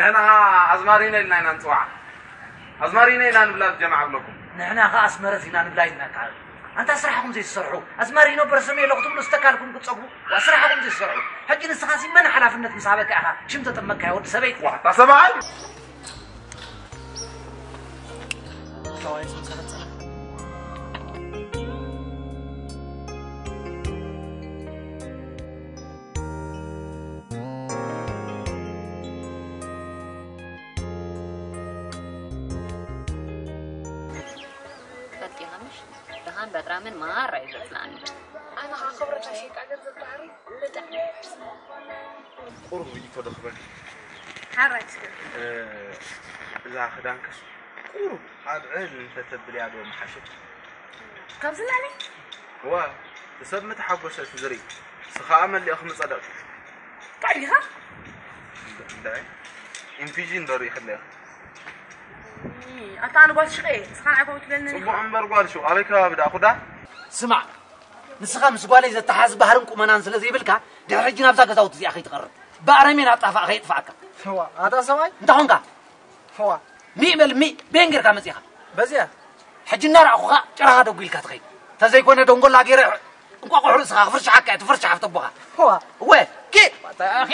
ንሕና ኣዝማሪኖ ኢልና ኢና ንፅዋዓ። ኣዝማሪኖ ኢና ንብላ ብጀማዓ ብለኩም። ንሕና ኸዓ ኣስመረት ኢና ንብላ ኢልና ከዓ። ኣንታ ስራሕኹም ዘይትሰርሑ፣ ኣዝማሪኖ በርሰሜሎ ክትብሉ ዝተካልኩም ክትፀግቡ፣ ዋ ስራሕኹም ዘይትሰርሑ። ሕጂ ንስኻሲ መን ሓላፍነት ምስ ሃበካ ኢኻ ሽም ተጠመቅካዮ ወዲ ሰበይቲ? ዋታ ሰብኣይ! ትፈልጢ ኢኻ ምሽ? ደሃን በጥራምን ማራ እዩ ዘጽልኣኒ። ኣነ ኸዓ ክብረታ ሸይጣ ገንዘብ ባህሪ ብጣዕሚ እዩ ዘሕዝን። ቁሩብ ርእይቶ ዶ ክበል? ሓራይ እስከ እ፣ እዛ ክዳንክስ ቁሩብ ኣልዕል እንተተብልያ ዶ ምሓሸት? ካብዚ ልዕሊ ዋ፣ ሰብ ምተሓጎሰ እቲ ዝርኢ፣ ንስኻ መሊእኺ ምጸደቕኪ። ጣዕቢኻ እንታይ? ኢንፊዥን ዶ ርኢኺ ኣለኺ? ኣታ ኣነ ጓል ሽቐ እየ ንስኻ ንዓይ ከምኡ ትብለኒ ጽቡቕ እምበር ጓል ሽው፣ ኣበይ ከባቢ ደኣ ኩዳ? ስማዕ፣ ንስኻ ምስ ጓለይ ዘተሓዝ ባህርን ቁመናን ስለ ዘይብልካ፣ ድሕሪ ሕጂ ናብዛ ገዛውቲ እዚኣ ከይትቐርብ። ብኣረሜን ኣጣፋእ ከየጥፍኣካ። ዋ ኣታ ሰብኣይ እንታይ ኾንካ? ዋ ሚእ በል ሚእ፣ በየን ጌርካ መጺኻ? በዚኣ ሕጂ እናረኣኹኻ ጭራኻ ደጒልካ ትኸይድ። ተዘይኮነ ደንጎላ ገይረ እንቋቑሖ ርእስኻ ክፍርሽሓካ እየ፣ ትፍርሽሓ ኣብቲ ኣቦኻ። ዋ እወ፣ ኪ፣ ኣኺ፣